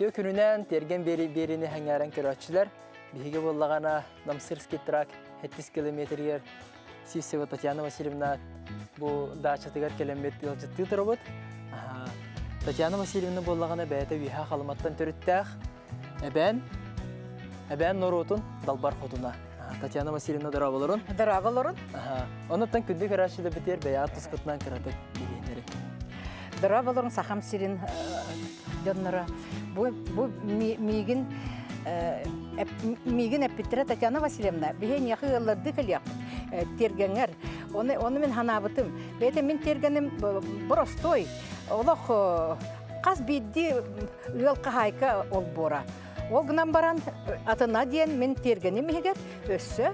Үтүө күнүнэн тиэргэн биэрини сэҥээрэн көрөөччүлэр, биһиги буоллаҕына Намсырский тракт 7 километригэр Сивцева Татьяна Васильевна бу даачатыгар кэлэммит ыалдьыттыы турабыт. Татьяна Васильевна буоллаҕына бэйэтэ Үөһээ Халыматтан төрүттээх, эбээн, эбээн норуотун далбар хотуна. Татьяна Васильевна дорооболорун. Дорооболорун. Онуттан күндү көрөөччүлэрбитигэр бэйэҕит тускутунан кыратык билиһиннэри. Дорооболорун Сахам сирин дьонноро. Бу, бу миигин миигин эппиттэрэ Татьяна Васильевна, биһи эйиэхэ ыаллардыы кэлиэхпит тиэргэҥҥэр. Оны, оны мин ханаабытым. Бэйэтэ мин тиэргэним боростой. Олох хас биирдии ыал хаһаайка олбуора. Ол гынан баран атына диэн мин тиэргэним иһигэр өссө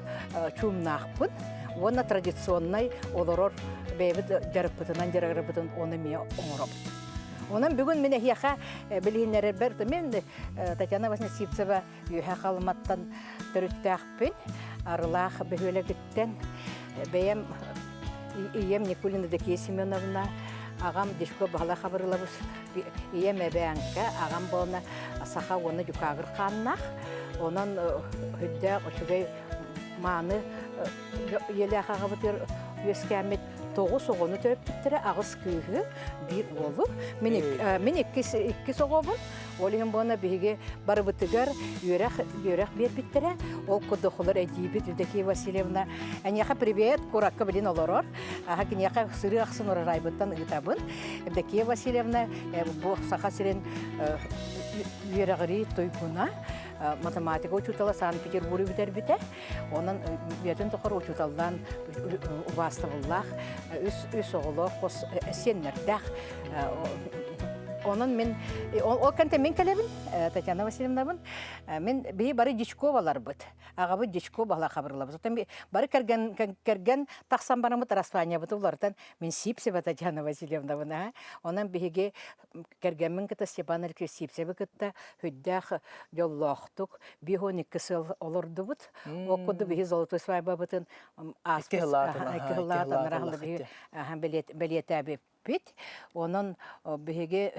чуумнаахпын уонна традиционнай олорор бэйэбит дьарыкпытынан дьарыгырбытын ону эмиэ оҥоробут. Онон бүгүн мин эһиэхэ билиһиннэрэрбэр мин Татьяна Васильевна Сивцева Үөһэ Халыматтан төрүттээхпин, Арылаах бөһүөлэгиттэн бэйэм ийэм Никулина Евдокия Семеновна, аҕам Дишко Баһылай Хабырылабыс, ийэм эбээҥкэ, аҕам буолна саха уонна дьукаагыр хааннаах. Онон үрдээх үчүгэй мааны ийэлээх аҕабытыгар үөскээммит тоҕус оҕону төрөппүттэрэ, аҕыс кыыһы, биир уолу. Мин, мин иккис, иккис оҕобун. Ол иһин буолна биһиги барыбытыгар үөрэх, үөрэх биэрбиттэрэ. Ол курдук холор эдиибит Евдокия Васильевна эниэхэ привет куракка билин олорор. Аха киниэхэ сырыы ахсын урарайбыттан ыытабын. Евдокия Васильевна бу Саха сирин үөрэҕирии туйгуна, математика учуутала Санкт-Петербургу бүтэрбитэ. Онон үйэтин тухары учууталлаан убаастабыллаах үс, үс оҕолоох хос сиэннэрдээх. Онон мин ол кэнтэ мин кэлэбин Татьяна Васильевнабын. Мин биһи бары Дичковаларбыт. Аҕабыт Дичко баһла хабырлабыт. Оттон бары кэргэн кэргэн тахсан бараммыт Распанябыты уларытан мин Сипсева Татьяна Васильевнабын. Онон биһиги Кэргэммин кытта Степан Алексеевич Сивцеви кытта сүрдээх дьоллоохтук 52 сыл олордубут. Ол курдук биһи золотой свадьбабытын ааспыт икки бэлиэтээбиппит. Онон биһиги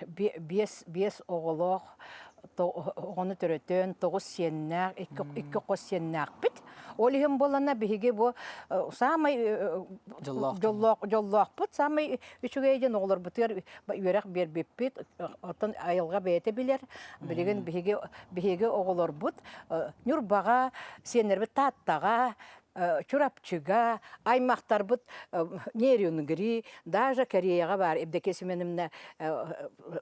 биэс биэс оҕолоох оҕону төрөтөн, тоҕус сиэннээх, икки хос сиэннээхпит. Ол иһин буоллана биһиги бу саамай дьоллоохпут, саамай үчүгэй диэн оҕолорбутугар үөрэх биэрбиппит, оттон айылҕа бэйэтэ билэр. Билигин биһиги биһиги оҕолорбут Ньурбаҕа, сиэннэрбит Тааттаҕа, Чурапчыга, аймахтарбыт Нерюнгри, даже Кореяҕа баар Евдокия Семеновна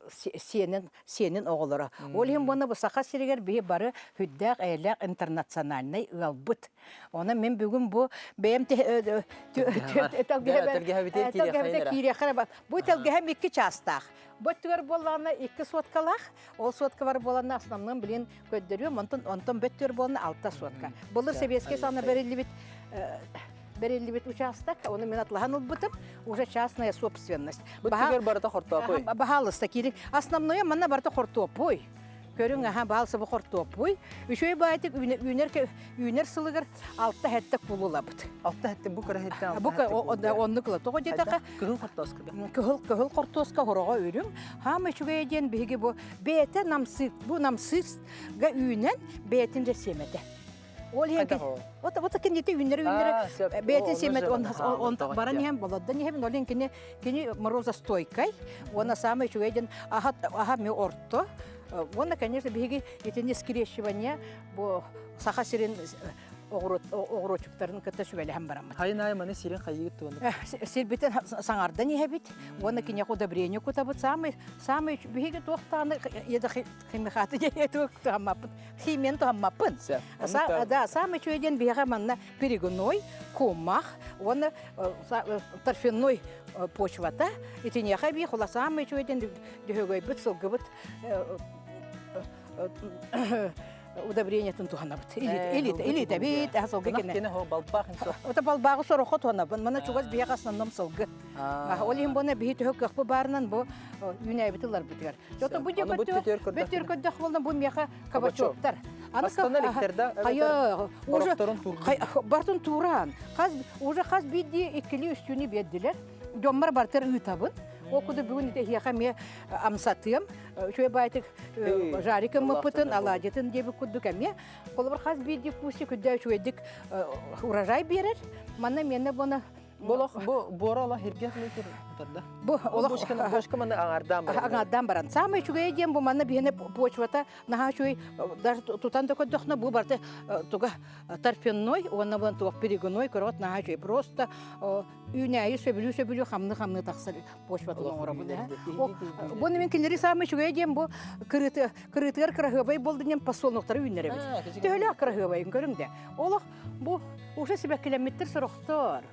сиэнин сиэнин оҕолоро. Ол иһин буолна бу Саха сиригэр биһи бары сүрдээх эйэлээх интернациональнай ыалбыт. Онон мин бүгүн бу бэйэм тэлгэһэбитэ киириэххэ Бу тэлгэһэм икки чаастаах. Бу өттүгэр буоллаҕына икки суоткалаах. Ол суоткабар буоланна основном билин көрдөрүөм, онтон онтон бөттүгэр буолна алта суотка. Былыр сэбиэскэй саҕана бэриллибит бэриллибит участок, ону мин атлаһан ылбытым, уже частная собственность. Бу барыта хортуоппуй. Баһаалыста киирин. Основное манна барыта хортуоппуй. Көрүҥ аха баалсыбы хортуоппуй. Үчүгэй баайтык үүнэр үүнэр сылыгар алта хэттэ кулулабыт. Алта хэттэ бу кыра хэттэ Бу оннук ыла. Тоҕо диэтэххэ кыһыл хортуоска да. Кыһыл кыһыл хортуоска хороҕо үрүҥ. Хаама үчүгэйэ диэн биһиги бу бэйэтэ намсык бу намсыга үүнэн бэйэтин же сиэмэтэ. Ол иһин вот вот кинити үүннэри үүннэри бэйэтин сиэмэт он баран иһэн болоддон иһэбин ол иһин кини кини морозостойкай уонна самый үчүгэй диэн аха аха ми орто уонна конечно биһиги итини скрещивание бу Саха сирин оҕуруотчуктарын кытта сүбэлэһэн бараммыт. Хайын аайы маны сирин хайыыгыт туону? Сирбитин саҥардан иһэбит уонна киниэхэ удобрение кутабыт. Самый самый биһиги туохтааны химикаты туһаммаппыт. Химияны туһаммаппын. Да, самый үчүгэй диэн биһиэхэ манна перегной, кумах уонна торфяной почвата. Итиниэхэ эбии хула самый үчүгэй диэн дьөһөгөйбүт, сылгыбыт удобрениетын туһанабыт. Илитэбит, сылгы кene. Ота балбааҕы сорохо туһанабын. Мана чугас биһиэхэ основном сылгы. Ол иһин буона биһи төһө кыахпы баарынан бу үүнээбит ыларбытыгар. Жото бу бөтүөр көрдөх буолна бу миэхэ кабачоктар. Астана эликтерда Хайа, уже бартын тууран. Хас уже хас биирдии иккили үстүүнү биэрдилер. Дьоммор бартыр ыытабын. Ол курдук бүгүн эһиэхэ эмиэ амсатыам. Үчүгэй баайтык жарик ыммыппытын, алаадьытын диэбит курдук эмиэ. Холобур хас биирдии куси күндэ үчүгэйдик урожай биэрэр. Манна миэнэ буона Болох бу буора олох иргэх метр тарда. Бу олох бошка манна аҥардаан баран. Аҥардаан баран. Самый үчүгэйэ диэн бу манна биһиэнэ почвата наһаа үчүгэй даже тутан да көрдөхнө бу барыта туга торфяной уонна буон туох перегной көрөт наһаа үчүгэй. Просто үүнээйи сөбүлүү-сөбүлүү хамны-хамны тахсар почватын оҥоробун. Бу мен кинилэри самый үчүгэйэ диэн бу кырыытыгар кыраһыабай болду диэн подсолнухтары үүннэрэбит. Төһөлөөх кыраһыабайын көрүҥ де. Олох бу уже сибэккилэммиттэр сорохтор.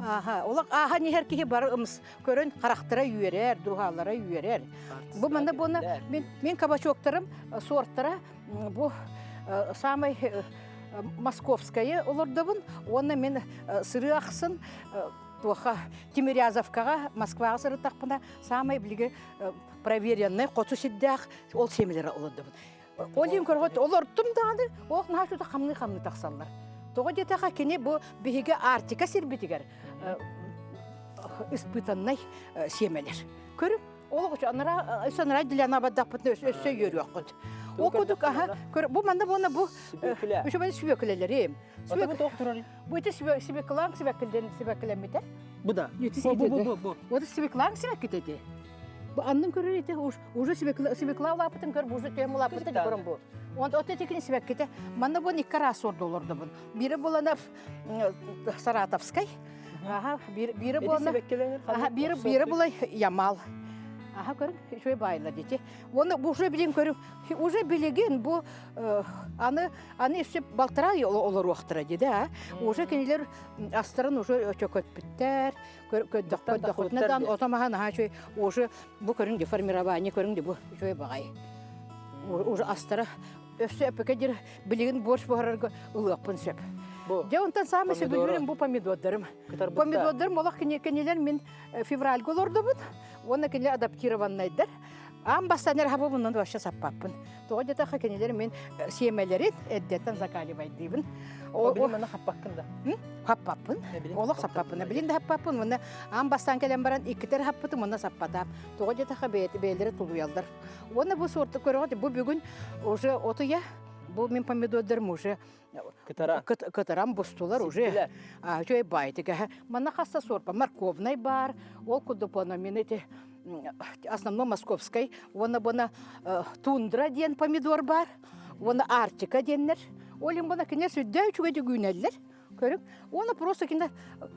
Аха, олох ааһан иһэр киһи бары ымс көрөн харахтара үөрэр, дууһалара үөрэр. Бу манна буона мин мин кабачоктарым сортара бу самый московскайы олордобун уонна мин сырыы ахсын туоха Тимирязевкаҕа Москваҕа сырыттахпына самый билиги проверенный хоту сирдээх ол семелери олордобун. Ол иһин көрөҕүт, олортум даҕаны, ол наһаа чута хамныы-хамныы тахсаллар. Тоҕо диэтэхэ, кини бу биһиги Арктика сирбитигэр испытаннай сиэмэлэр. Көрүҥ, ол анараа анараа диляна бардахпытына өссө үөрүөххүт. Ол курдук аха, көр, бу манна буона бу үчүгэй сүбөкүлэлэрим. Бу ити свеклаң сибэккилэммитэ. Бу да. Бу бу бу бу. Вот свеклаң сибэккитэ ити. Бу аннын көрөр ити уже свекла улаапытын көр, уже төм улаапытын көрөн бу. Он от этикин сибэкките. Манна бу икки раз сорду олордубун. Бири булана Саратовскай. Аха, бири буолна. Аха, бири бири була Ямал. Аха көрүң, үчүгэй баайла дити. Оны уже билин көрүң, уже билигин бу аны Аны өссө балтараа олоруохтара дии да. Уже кинилэр астарын уже чөкөппүттэр, көрдөхпүтүнэ дан отомаха наһаа үчүгэй уже бу көрүҥ деформирование көрүҥ бу үчүгэй баҕайы. Уже астара өссө эпэкэ дир билигин борщ буһарарга ылыахпын сөп. Дьэ онтон саамай сөбүлүүрүм бу помидордарым. Помидордарым олох кинилэр мин февральга олордубут. Уонна кинилэр адаптированнайдар. Аан бастаан эрэ хабыбынан вообще саппаппын. Тоҕо диэтэххэ кинилэр мин сиэмэлэрин эрдэттэн закаливайдыыбын. Билин манна хаппаккын да? Хаппаппын. Олох саппаппын. Билин да хаппаппын. Уонна аан бастаан кэлэн баран иккитэр хаппытым, уонна саппатаам. Тоҕо диэтэххэ бэйэлэрэ тулуйаллар. Уонна бу суорты көрөҕүт, бу бүгүн уже отуйа, бу мин помидордарым уже Кытара. Кытаран бустулар уже. Үчүгэй баайтык. Манна хаста суорпа морковнай бар, ол курдук мин эти основном московскай, уонна буна тундра диэн помидор бар, уонна арктика диэннэр. Ол иһин буна кинилэр сүрдээх үчүгэйдик үүнэллэр. Көрүҥ. Уонна просто кинилэр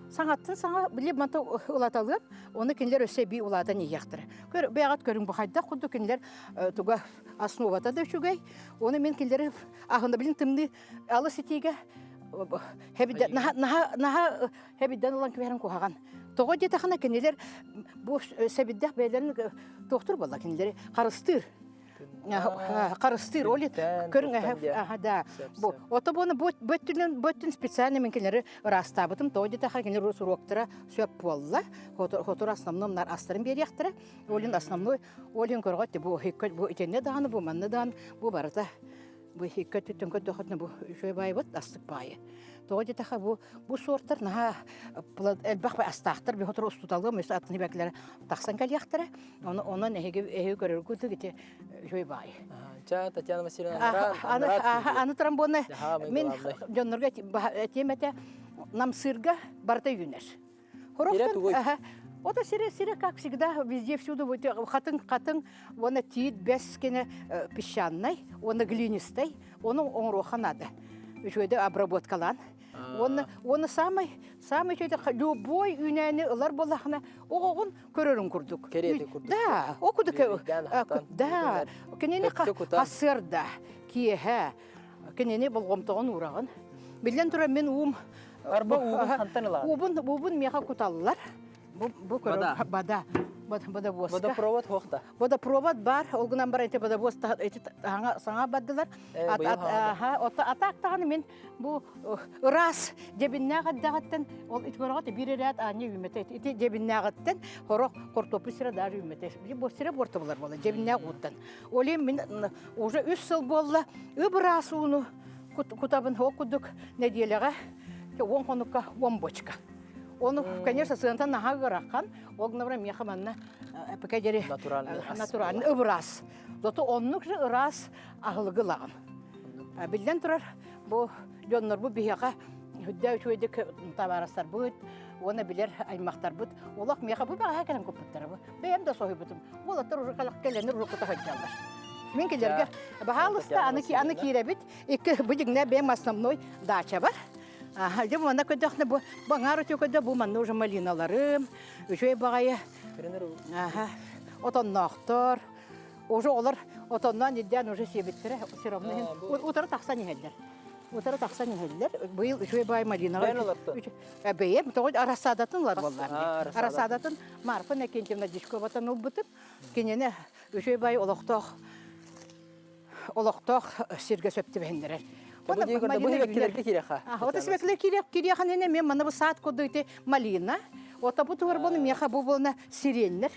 саҥаттан саҥа били манта улаталыам, уонна кинилэр өссө эбии улаатан иһиэхтэрэ. Көр, бэйэҕит көрүҥ бу хайдах курдук кинилэр туга основата да үчүгэй. Уонна мин кинилэри Аһына билин тымныы алыс итиигэ хэбидэ наһа наһа наһаа хэбиддэн ылан кэбиһэрин куһаҕан. Тоҕо диэтэххинэ кинилэр бу сэбирдэх бэйэлэрин туохтур буолла кинилэри харыстыыр. Харыстыыр. Ол көрүҥ да. Бу ото буону бөттүнэн бөттүн специально мен кинилэри ыраастаабытым. Тоҕо диэтэххэ кинилэр уруоктара сөп буолла. Хотур основном нар астарын биэриэхтэрэ. Олин основной Ол иһин көрөҕүт бу бу итиннэ даҕаны, бу манна даҕаны, бу барыта бу икки өттүттэн көрдөххүтүнэ бу үчүгэй баайбыт, астык баайы. Тоҕо диэтэххэ бу бу суортар наһаа элбэх астаахтар, биһотор устуталыам, өссө атын бэклэр тахсан кэлиэхтэрэ. Ону онон эһиги эһиги көрөргүт ити үчүгэй баайы. Ча Татьяна Васильевна аны тромбоны мин дьоннорго этиэм этэ намсыырга барыта үүнэр. Сирэ тугуй? Ото сире, сире, как всегда, везде, всюду, хатын, хатын, уонна тиит бэс кene песчаный, уонна глинистай, оны оҥоруохха надо. Үчүгэйдик обработкалаан. Уонна, уонна самый, самый үчүгэйдик любой үүнээни ылар буоллахына, оҕоҕун көрөрүн курдук. Кэриэтин курдук. Да, о кудук. Да, кинини хасыарда, киэһэ, Кинини болҕомтоҕун уураҕын. Биллэн турар, мин уум Арба уубун хантан ылаҕын? Уубун, уубун миэхэ куталлар. Бу, бу көрөр, бада. Водовозка. Водопровод хуохта. Водопровод бар, ол гынан баран ити водовоз эти саҥа бардылар. Атаак даҕаны мин бу ыраас дьэбиннээх эрдэҕиттэн ол ити көрөҕүт биир эрээт аанньа үүммэтэ ити дьэбиннээҕиттэн хорох хортуоппуй сирэ даже үүммэтэ бу сирэ буорта булар буолла дьэбиннээх ууттан ол иһин мин Уже үс сыл буолла, ып-ыраас ууну кутабын ол курдук нэдиэлэҕэ 10 хонукка 10 бочка. Оны, конечно, сыантан наһаа ыарахан. Ол гына миэхэ манна эпэкэ диэри натуральный ыбырас. Зато оннук же ыраас аһылыгы ылаҕын. Биллэн турар, бу дьоннорбут биһиэхэ үрдэ үчүгэйдик табаарыстарбыт уонна билэр аймахтарбыт олох миэхэ бу баҕаһа кэлэн куппуттара бу. Бэйэм да соһуйбутум. Уолаттар уже кэлэннэр уруккута сылдьаллар. Мин кинилэргэ баһаалыста аны аны киирэбит. Икки бу дьиҥнэ бэйэм основной дача бар. Дьэ манна көрдөхнө бу баҥаар өтө көрдө бу манна уже малиналарым, үчүгэй баҕайы. Отонноохтор. Уже олор отонноон ирдээн уже сиэбиттэрэ все равно утары тахсан иһэллэр. Утары тахсан иһэллэр. Быйыл үчүгэй баай малинаҕа бэйэм тоҕо рассадатын ылар буоллар. Рассадатын Марфа Иннокентьевна Дичковатан ылбытым. Кинини үчүгэй баай олохтоох олохтоох сиргэ сөп түбэһиннэрэр. Бу сибэккилэргэ кириэхэ. Вот сибэккилэр кириэхэ мен манна бу саат курдук ити малина. Ота бу туһар буолна миэхэ бу буолна сиреннер.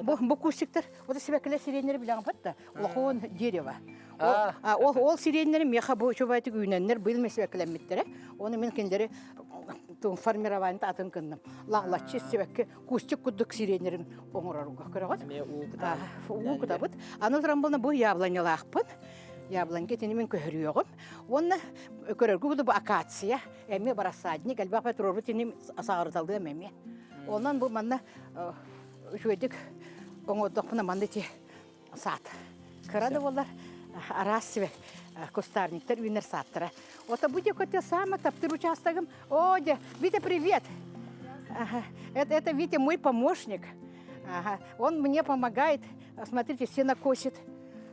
Бу бу кустиктар вот сибэккилэр сиреннери билэҕин да улахан дерево. Ол ол сиреннери миэхэ бу үчүгэйдик үүнэннэр быйыл мен сибэккилэммиттэрэ. Оны мен кинилэри формирование атын кынным. Лаҕлаччы сибэкки кустик курдук сиренерин оҥорорго көрөҕүт. Уу кутабыт. Аны туран буолна бу яблонялаахпын. Яблонька итини мин көһөрүөҕүм. Уонна көрөргө бу акация, эмиэ рассадник, элбэх туруорбут ини саҕарыталыам эмиэ. Онон бу манна үчүгэйдик оҥордохпуна манна ити саат. Кыра да буоллар араас сибэ кустарниктар үүнэр сааттара. Ото бу дьэ самый таптыр участогым. О, дьэ, Витя, привет! Ага. Это, это Витя мой помощник. Ага. Он мне помогает. Смотрите, сено косит.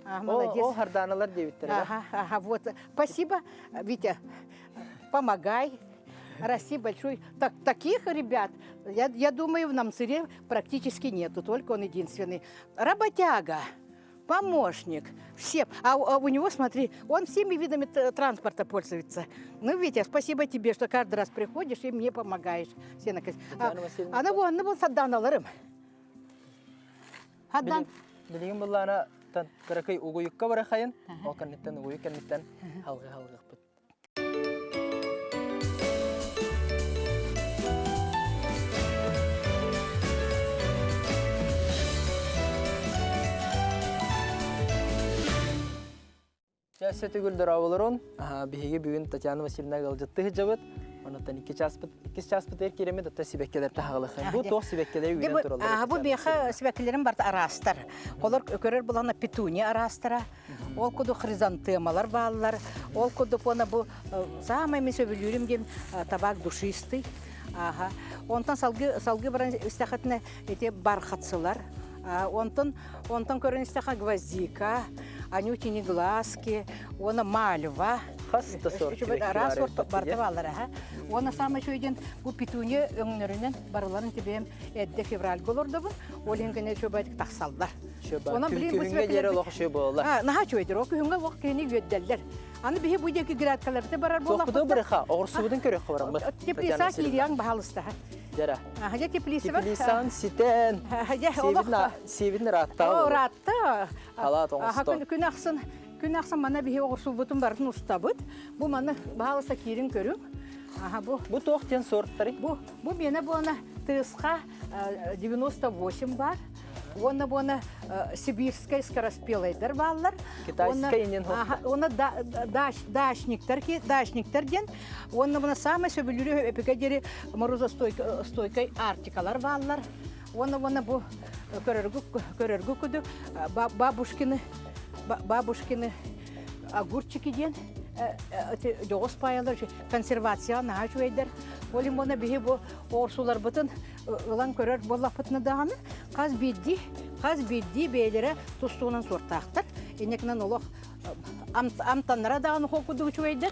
А, молодец. О, харданалар диэбиттэр. Ага, ага, вот. Спасибо, Витя. Помогай. Расти большой. Так, таких ребят, я думаю, в Намцыре практически нету, только он единственный. Работяга, помощник, все. А у него, смотри, он всеми видами транспорта пользуется. Ну, Витя, спасибо тебе, что каждый раз приходишь и мне помогаешь. Все наконец. Ана бу, аны бу саддан аларым. Хаддан. Билигин буллаана тан кыракый угуйукка барахайын, ол кэнниттэн угуйук кэнниттэн халгы халгыппыт. Чэ, түгүл дорооболорун. Биһиги бүгүн Татьяна Васильевна ыалдьытты сылдьабыт. Онуттан икки чааспыт, иккис чааспытыгар киирэммит оттон сибэккилэр таһаҕалыхын. Бу туох сибэккилэр үүнэн тураллар? Бу биэхэ сибэккилэрим барыта араастар. Олор көрөр булана петуния араастара, Ол курдук хризантемалар бааллар. Ол курдук уонна бу саамай мен сөбүлүүрүм диэн табак душистый. Аха. Онтон салгы салгы баран истэхэтинэ ити бархатсылар. Онтон онтон көрөн истэхэ гвоздика, анютини глазки, уонна мальва. Хас да сорт араас сорт барыта бааллар аха. Уонна саамай үчүгэй бу петуния өҥнөрүнэн барыларын тибэм эрдэ февральга олордобун. Ол иһин кэнэ үчүгэйдик тахсаллар. Онон билигин бу Күһүҥҥэ диэри олох үчүгэй буолла. Наһаа үчүгэйдэр. Ол күһүҥҥэ олох киһини үөрдэллэр. Аны биһи бу диэки грядкаларбыты барар буоллахпыт. Туохпуту бырыха, оҕурсубутун көрүөххэ бараммыт. Теплица киириэҥ баһалыста. Дьара. Дьэ теплица бар. Теплицаң ситэн. Дьэ олох. Сиэбитин ыраатта. Ыраатта. Халаат оҥостон. Күн ахсын күн ахсын мана биһи оҕурсубутун барытын устабыт. Бу маны баһалыста киирин көрүҥ. Аха бу. Бу туох диэн сорттары? Бу бу миэнэ буона тыысха 98 бар. Уонна буона сибирскай скороспелайдар бааллар. Китайскай инен Уонна дачниктар дачниктар диэн. Уонна буна самай сөбүлүүрү эпике диэри морозостойкай арктикалар бааллар. Уонна уонна бу көрөргү көрөргү кудук бабушкины бабушкины огурчики диэн дьоҕус паайалар консервация наһаа үчүгэйдэр. Ол иһин буона биһи бу оорсуларбытын ылан көрөр буоллахпытына даҕаны хас биирдии хас биирдии бэйэлэрэ тус-туһунан суортаахтар. Иннекинэн олох амтаннара даҕаны курдук үчүгэйдэр.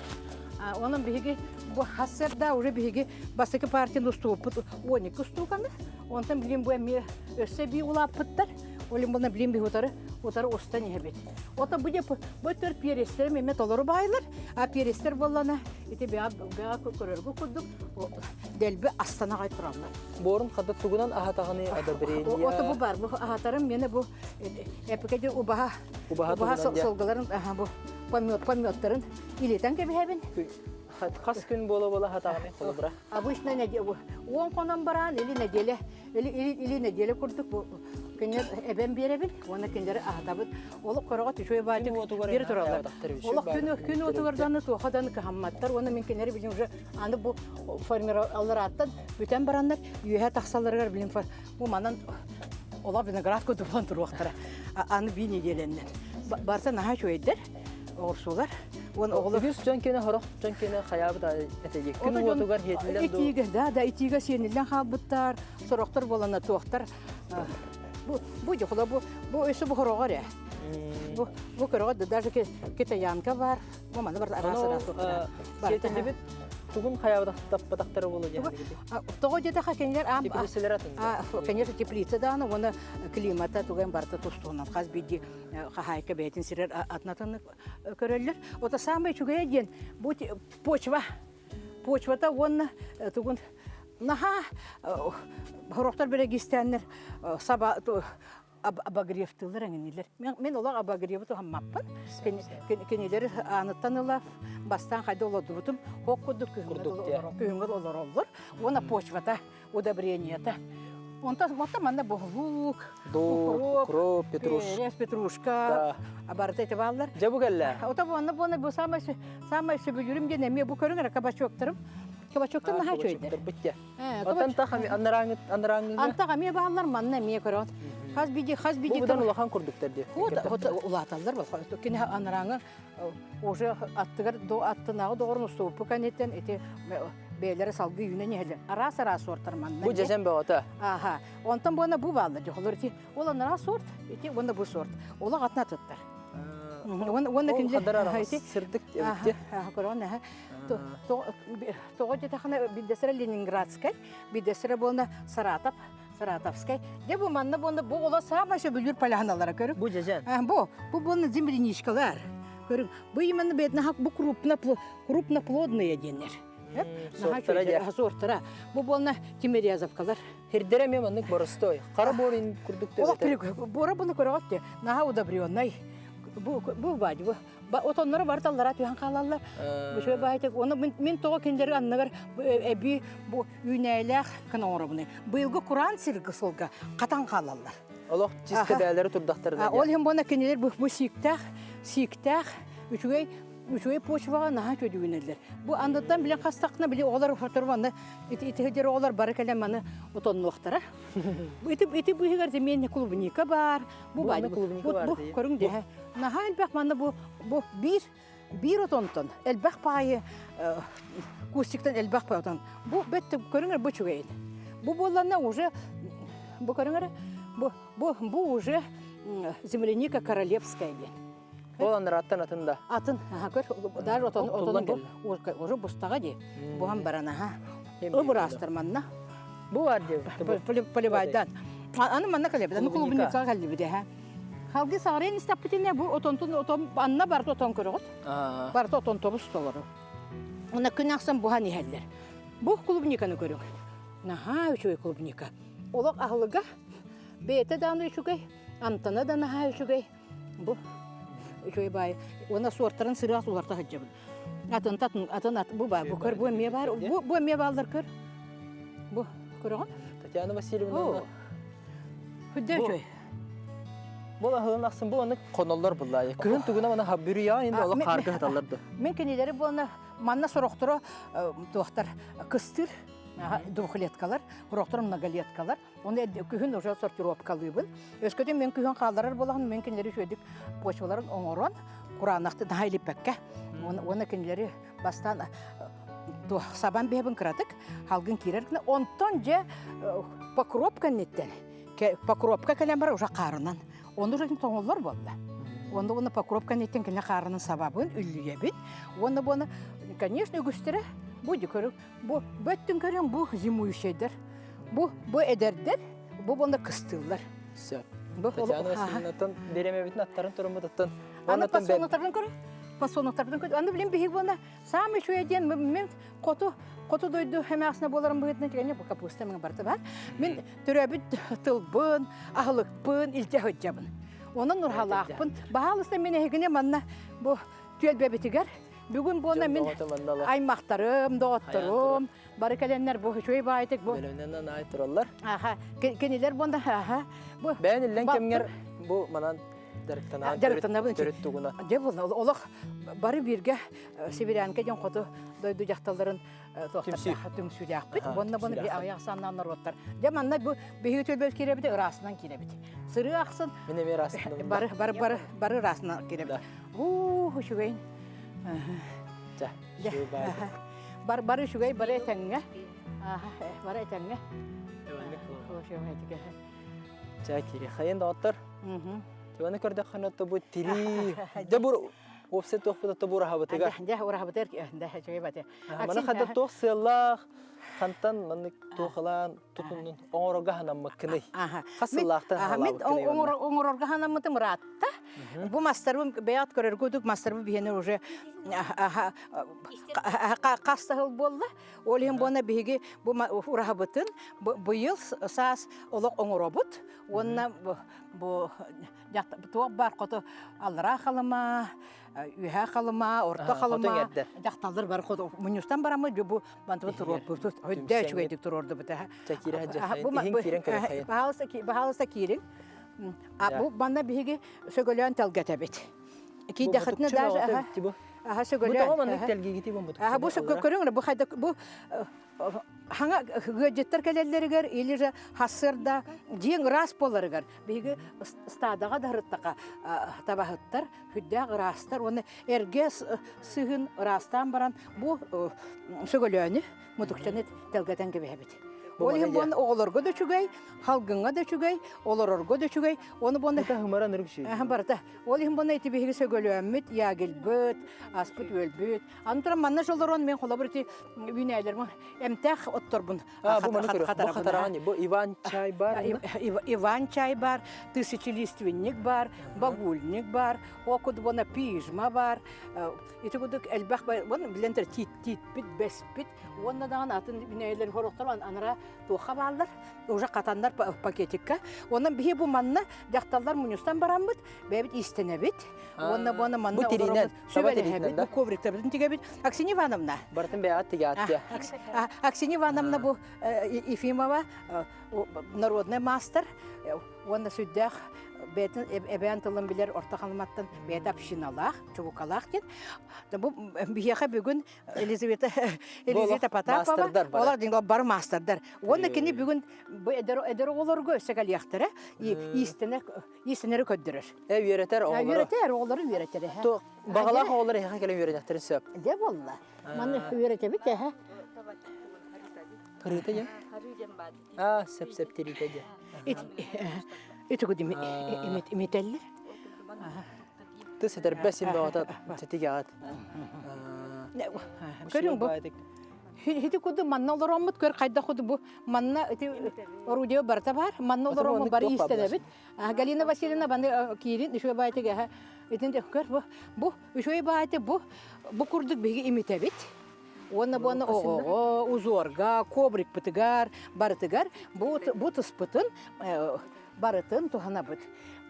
Онон биһиги бу хассыарда уже биһиги бастакы партияны устубуппут 12 устууканы. Онтон билин бу эмиэ өссө бии улааппыттар. Ол буна билин биһи утары утары устан иһэбит. Ото бу бу төр перестер эмиэ толору баайлар. А перестер буоллана ити бэҕэ бэҕэ көрөргө курдук дэлби астанаҕай тураллар. Буорун хата тугунан аһатаҕыный одобрение? Ото бу бар бу аһатарым мені бу эпикеде убаһа убаһа сылгыларын бу помет пометтарын илитен кэбиһэбин. Хас күн буола-буола хатаҕыный холобура? Обычно уон хонон бараан или неделя или или неделя курдук бу кинилэр эбэн биэрэбин уонна кинилэри аһатабыт. Олох короҕо түшөй баатык биир тураллар. Олох күн күн уотугар даны туоха даны кыһамматтар уонна мин кинилэри билим уже аны бу формировалларааттан бүтэн бараннар үөһэ тахсалларыгар билим бу манан олох виноград кутулан туруохтара. Аны бии неделеннен. Барса наһаа үчүгэйдэр оҕурсуулар. Уон оҕолор Үгүс дьон киэнэ хорох дьон киэнэ хайаабыт этэ күн уотугар хиэтиллэн дуу. Итиигэ, да, да, итиигэ сиэниллэн хаалбыттар, сорохтор буолана туохтар. Бу бу дьохула бу бу өссө бу хороҕор ээ. Бу бу көрөҕө да даже китаянка бар. Бу маны бар араас араас туохтар. Сиэтиллибит тугун хайаабатахтаппатахтара буолуо диэн. Тоҕо диэтэхэ кинилэр аам Теплицалар атын. Конечно, теплица дааны уонна климата туган барыта тустуунан хас биирдии хаһаайка бэйэтин сирэр атын-атын көрөллөр. Ото самый үчүгэйэ диэн бу почва. Почвата уонна тугун наһаа хорохтор бэрэгистэннэр саба обогревтыылар эҥинилэр. Мин олох обогревы туһаммаппын. Кинилэри ааныттан ыла бастаан хайда олордубутум хок курдук күһүҥҥэ олороллор. Уонна почвата удобрениета. Онтон онтон манна буһулуук, укроп, петрушка, петрушка, барыта ити бааллар. Дьэ бу кэллэ. Ото буонна буонна бу самай самай сөбүлүүрүм диэн эмиэ бу көрүҥ эрэ кабачоктарым. Кабачоктар наһаа үчүгэйдэр. Оттон тах анарааҥы анарааҥыга. Антах эмиэ бааллар манна эмиэ көрөт. Хас биди хас биди. Бу будан улахан курдуктар дии. Вот улааталлар кини анарааҥы уже аттыгар аттынааҕы доҕорун устубуппу кэнниттэн ити бэйэлэрэ салгыы үүнэн иһэллэр. Араас-араас суортар манна. Бу дьэдьэн бөҕөтө. Аха. Онтон буона бу бааллар дьохолор ити. Ол анараа сорт, ити уонна бу сорт. Олох атын атыттар. Уонна кинилэр сырдык эбитти. Көрөҕүн эһэ. Тоҕо диэтэххинэ биддесэрэ Ленинградскай, биддесэрэ буолна Саратов, Саратовскай. Дьэ бу манна буолна бу оло саамай сөбүлүүр поляналара көрүҥ. Бу дьэдьэн. Бу бу буолна земляничкалар. Көрүҥ. Бу именно беднаха бу крупно крупноплодные диэннэр. Сортара дьэ. Сортара. Бу буолна тимирязовкалар. Хирдэрэ эмиэ маннык боростой. Хара буорин курдук төбөтө. Буора буну көрөҕөт те. Наһаа удобренный. Бу бу баadi бу. Отоннору барталлара түһэн хаалаллар. Бу баайтык. Оны мин тоҕо кинилери анныгар эби бу үүнээлээх кына оҥоробуну. Быйылгы кураан сиргэ сылга хатан хаалаллар. Олох чисто бээлэри турдахтарына. Ол иһин буона кинилэр бу сииктээх, сииктээх үчүгэй үчүгэй почваҕа наһаа үчүгэй Бу андыттан билэн хастахна били оҕолор хотору манна ити ити оҕолор бары кэлэн маны отоннуохтара. Ити ити быыһыгар земельный клубника бар. Бу бу бу көрүҥ дьэ. Наһаа элбэх манна бу бу биир биир отонтон элбэх паайы кустиктан элбэх паай отон. Бу бэт көрүҥэр бу үчүгэйин. Бу буолланна уже бу көрүҥэр бу бу бу уже земляника королевская диэн. Ол анараттан атын да. Атын, аха көр, даже отон отон бу уже бустаҕа дии. Буһан баран аха. Ыбыраастар манна. Бу бар дии. Поливайдан. Аны манна кэлэбит. Аны клубника кэллибит эһэ. Халгы саарыйан истэппитинэ бу отонтун отон анна барыта отон көрөҕүт. Барыта отон тобус толору. Уна күн ахсын буһан иһэллэр. Бу клубниканы көрүҥ. Наһаа үчүгэй клубника. Олох аһылыга бэйэтэ даҕаны үчүгэй, амтана да наһаа үчүгэй. Бу үчүгэй баай. Уонна суортарын сырыа суларта сылдьабын. Атын атын атын ат бу баар бу көр бу эмиэ баар бу бу эмиэ бааллар көр. Бу көрөҕүн? Татьяна Васильевна. Хүддэ үчүгэй. Бу аһылын ахсын бу аны хоноллор буллаайы. Кыһын тугуна мана хаббүрүйаа инде олох хаарга хаталлар да. Мен кинилери буолна манна сорохторо туохтар кыстыр двухлеткалар, сорохторо многолеткалар. Оны күһүн уже сортировкалыыбын. Өскөтүн мен күһүн хаалларар буолаҕын, мен кинилэри үчүгэйдик почваларын оҥорон, кураанахты наһаа илиппэккэ. Уонна кинилэри бастаан сабан биһэбин кыратык, халгын киирэр гына. Онтон дьэ покровка инниттэн, покровка кэлэн барар уже хаарынан. Ону уже тоҥоллор буолла. Онно уонна покровка инниттэн кини хаарынан сабабын, үллүйэбин. Уонна буона, конечно, үгүстэрэ бу көрүҥ, бу бөттүн көрүҥ бу зимующайдар. Бу бу эдэрдэр, бу буонна кыстыыллар. Сөп. Бу Татьяна Васильевнаттан бириэмэбитин аттарын туруммутуттан. Аны пасонуктарбын көрө. Пасонуктарбын көрө. Аны билин биһиги буонна саамай үчүгэй диэн мен хоту хоту дойду эмээхсинэ буоларым быһыытынан кэлэн бу капуста мин барыта бар. Мин төрөөбүт тылбын, аһылыкпын илдьэ сылдьабын. Онон нурхалаахпын. Баһаалыста мин эһигини манна бу түөлбэбитигэр. Бүгүн буона мин аймахтарым, доҕотторум бары кэлэннэр бу үчүгэй баайтык бу. Бөлөнөн аай тураллар. Аха, кинилэр буонда аха. Бу бэйэн иллэн кэмҥэр бу манан дьарыктанаан дьарыктанабын төрүт тугуна. Дьэ бу олох бары бииргэ Сибирянка диэн хоту дойду дьахталларын түмсүүлээхпит. Уонна буну аҕыйах санаан норуоттар. Дьэ манна бу биһиги түөлбэбит киирэбит ыраасынан киирэбит. Сырыы ахсын Мин эмиэ ыраасынан. Бары бары бары бары ыраасынан киирэбит. Уу, үчүгэй. Чэ, үчүгэй баай. Бар бары үчүгэй, бары этэҥҥэ. Бары этэҥҥэ. Чэ, кири хайын доҕоттор. Туганы көрдөххүнэ тобу тирии. Дьэ бу уопсай туохпут тобу ураһабытыгар. Дьэ ураһабытыгар дэ үчүгэй бате. Маны хада туох сыаллаах хантан маннык туохалаан тутуннун оҥорорго ханаммыккыный? Хас сыллаахтан хаалаабыккыный? Оҥорорго ханаммытым ыраатта. Бу мастарбын бэйэҕит көрөргүтүк мастарбын биһиэнэ уже хас да сыл буолла. Ол иһин буона биһиги бу ураһабытын быйыл саас олох оҥоробут. Уонна бу туох баар хоту аллараа халыма, үөһээ халыма, орто халыма дьахталлар бары хоту мунньустан бараммыт бу бантыбыт туруорбут өйдөө үчүгэйдик туруордубут. Баһаалыста киириҥ. А бу манна биһиги сөгөлөөн тэлгэтэбит. Киирдэххитинэ даже аха сөгөлөөн. Бу маннык тэлгигити бу Аха бу көрүҥ бу хайда бу хаҥа ыалдьыттар кэлэллэригэр или же хассыарда дьиэҥ ыраас буоларыгар биһиги стадаҕа да ырыттаха табаһыттар сүрдээх ыраастар уонна эргэ сыһын ыраастаан баран бу сөгөлөөнү мутукчаны тэлгэтэн кэбиһэбит. Ол иһин буон оҕолорго да үчүгэй, халгыҥҥа да үчүгэй, олорорго да үчүгэй. Оны буон хымаран үрүк Барыта. Ол иһин буон ити биһиги сөгөлөөммүт, ягелбыт, аспыт үөлбүт. Аны туран манна олорон мен холобур ити үүнээлерим эмтээх отторбун бу маны көрө. Бу хатараҕан бу Иван чай бар. Иван чай бар, тысячелиственник бар, багульник бар, окуд буона пижма бар. Ити кудук элбэх билен тиит тиитпит, бэспит уонна даҕаны атын үүнээйилэр хорохтор анара туохха бааллар, уже хатаннар пакетикка. Онон биһи бу манна дьахталлар мунньустан бараммыт, бэйэбит иистэнэбит. Уонна буона манна Бу тиринэн, сүбэлэһэбит, бу ковриктарбытын тигэбит. Аксинья Ивановна. Барытын бэйэҕит тигээттиэ. Аксинья Ивановна бу Ефимова народный мастер уонна сүрдээх бэйэтин эбээн тылын билэр орто халыматтан бэйэтэ общиналаах, чубукалаах диэн. Бу биһиэхэ бүгүн Елизавета Елизавета Потапова олар диң бар мастердар. Уонна кини бүгүн бу эдэр эдэр оҕолорго өссө кэлиэхтэрэ иистэнэр иистэнэри көрдөрөр. Э үөрэтэр оҕолору. Үөрэтэр оҕолору үөрэтэр. Баҕалаах оҕолор эһэхэ кэлэн үөрэнэхтэрин сөп. Дьэ буолла. Маны үөрэтэбит эһэ. Харыыта диэн? Аа, сөп-сөп тириитэ диэн. Ити кудим имитэллэр. Тыс этэрбэс син бөҕөтө сэтигэҕит. Көрүҥ бу. Хити куду манна олороммут көр хайда худу бу манна ити орудие барыта бар. Манна олороммут бары истэнэбит. Галина Васильевна баны киирин үчүгэй баайты гаһа итин көр бу бу үчүгэй баайты бу бу курдук биһиги имитэбит. Уонна буонна оҕоҕо, узорга, коврикпытыгар, барытыгар бу бу тыспытын барытын туһанабыт.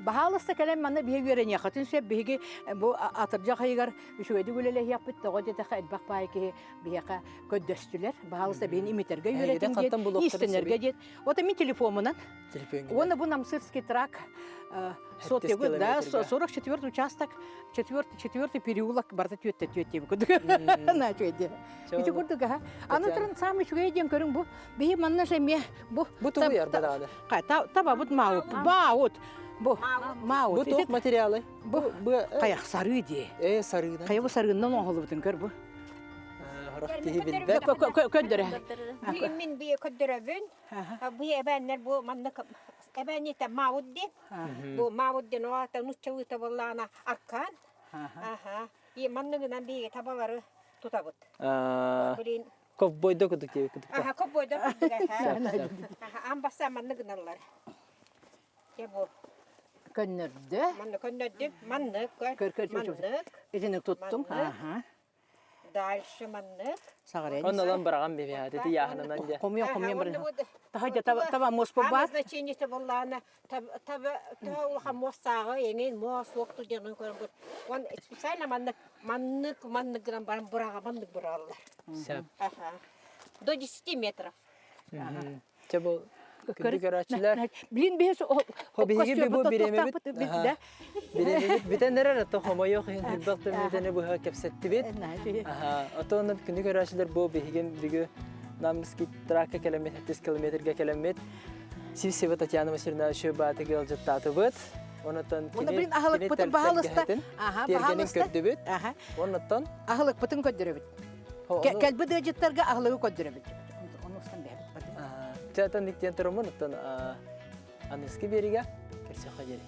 Баһаалыста кэлэн манна биһиги үөрэниэххитин сөп. Биһиги бу атырдьах ыйыгар үчүгэйдик үлэлэһиэхпит. Тоҕо диэтэххэ элбэх баай киһи биһиэхэ көрдөстүлэр. Баһаалыста биһини имитэргэ үөрэтин диэн, иистэнэргэ диэн. Вот мин телефомунан. Уонна бу Намсырский трак сотегу, да, 44 участок, четвертый, четвертый переулок, барда түөттэ түөттэ курдук. На чуйде. Ити курдук аха. Аны туран самый үчүгэй диэн көрүҥ бу. Биһи манна же эмиэ бу Бу тугу ярда Табабыт маут. Маут. Бу маут. Бу туох материалы? Бу кайах сарыы дии. Э сарыынан. Хайа бу сарыынан оҥоһуллубутун көр бу. Хорох киһи билбэт. Көндөрө. Мин бие көддөрөбүн. Бу эбээннэр бу манна эбээннитэ маут диэн. Бу маут диэн оата нуччалыыта буоллаана аркаан. Аха. И манныгынан биһиги табалары тутабыт. Блин. Ковбойда кудук диэбит кудук. Аха, ковбойда кудук. Аха, амбасса манныгыналлар. Дьэ бу. Көннөрдө. Манны көннөрдүм. Маннык. Маннык. Итини туттум. Аха. Дальше маннык. Саҕарыйан. Онно олон быраҕан биһиэхэ ити яһынан дьэ. Хомуйан хомуйан Ага, баран. онно бу- Таһа таба таба муос баар. Назначение боллаана таба таба улахан муостааҕы эҥин муос суохту диэн көрөн бу. Он специально маннык маннык маннык гынан баран быраҕа маннык быраҕаллар. Сөп. Ага. До 10 метров. Чэ бу күндү көрөөччүлэр. Блин биһи Биһиги бу бириэмэбит бириэмэбит бүтэн эрэр ото хомойуох иһин элбэх да мүнүүтэни быһа кэпсэттибит. Отон күндү көрөөччүлэр бу биһигин бүгү Намский тракка кэлэммит 7 километрга кэлэммит Сивцева Татьяна Васильевна Шөбаатыгы ыалдьыттаатыбыт. Онотон Оны блин аһылыкпытын баһалыста. Аха, тиэргэнин көрдүбүт. Оннуттан аһылыкпытын көрдөрөбүт. Кэлбит ыалдьыттарга аһылыгы көрдөрөбүт. Ону устан бэһэбит. Чатан диктен турумун оттон аныски бериге көрсөхө диэри.